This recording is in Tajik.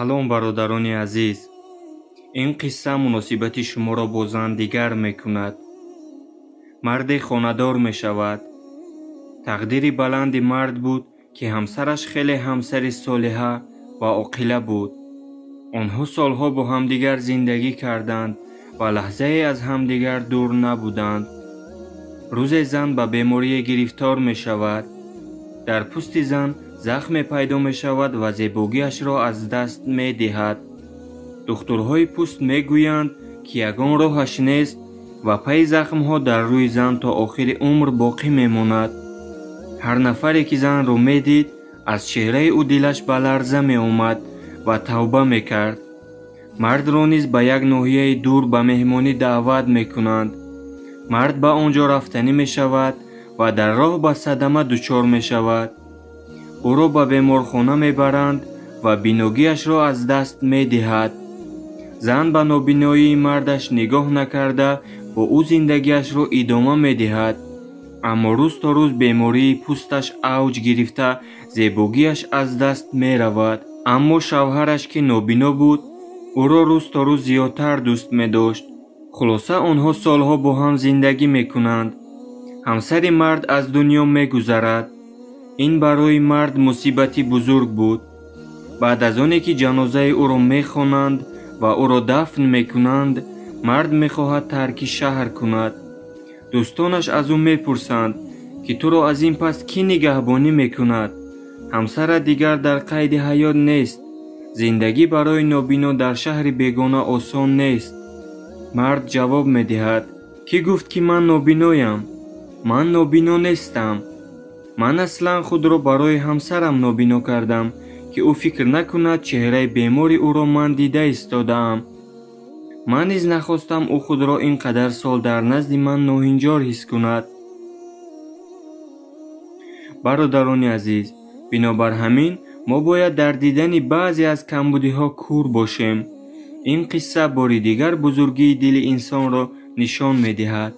Салом, бародарони азиз. Ин қисса муносибати шуморо бо зан дигар мекунад. Марде хонадор мешавад. Тақдири баланди мард буд, ки ҳамсараш хеле ҳамсари солиҳа ва оқила буд. Онҳо солҳо бо ҳамдигар зиндагӣ карданд ва лаҳзае аз ҳамдигар дур набуданд. Рӯзе зан ба беморие гирифтор мешавад. Дар пӯсти зан захме пайдо мешавад ва зебогиашро аз даст медиҳад. Духтурҳои пӯст мегӯянд, ки ягон роҳаш нест ва пайи захмҳо дар рӯи зан то охири умр боқӣ мемонад. Ҳар нафаре, ки занро медид, аз чеҳраи ӯ дилаш ба ларза меомад ва тавба мекард. Мардро низ ба як ноҳияи дур ба меҳмонӣ даъват мекунанд. Мард ба он ҷо рафтанӣ мешавад ва дар роҳ ба садама дучор мешавад. Ӯро ба беморхона мебаранд ва биногиашро аз даст медиҳад. Зан ба нобиноии мардаш нигоҳ накарда бо ӯ зиндагиашро идома медиҳад. Аммо рӯз то рӯз бемории пӯсташ авҷ гирифта, зебогиаш аз даст меравад. Аммо шавҳараш, ки нобино буд, ӯро рӯз то рӯз зиёдтар дӯст медошт. Хулоса, онҳо солҳо бо ҳам зиндагӣ мекунанд. Ҳамсари мард аз дунё мегузарад. Ин барои мард мусибати бузург буд. Баъд аз оне ки ҷанозаи ӯро мехонанд ва ӯро дафн мекунанд, мард мехоҳад тарки шаҳр кунад. Дӯстонаш аз ӯ мепурсанд, ки туро аз ин пас кӣ нигаҳбонӣ мекунад? Ҳамсарат дигар дар қайди ҳаёт нест. Зиндагӣ барои нобино дар шаҳри бегона осон нест. Мард ҷавоб медиҳад: кӣ гуфт, ки ман нобиноям? Ман нобино нестам. Ман аслан худро барои ҳамсарам нобино кардам, ки ӯ фикр накунад чеҳраи бемори ӯро ман дида истодаам. Ман низ нахостам ӯ худро ин қадар сол дар назди ман ноҳинҷор ҳис кунад. Бародарони азиз, бинобар ҳамин мо бояд дар дидани баъзе аз камбудиҳо кур бошем. Ин қисса бори дигар бузургии дили инсонро нишон медиҳад.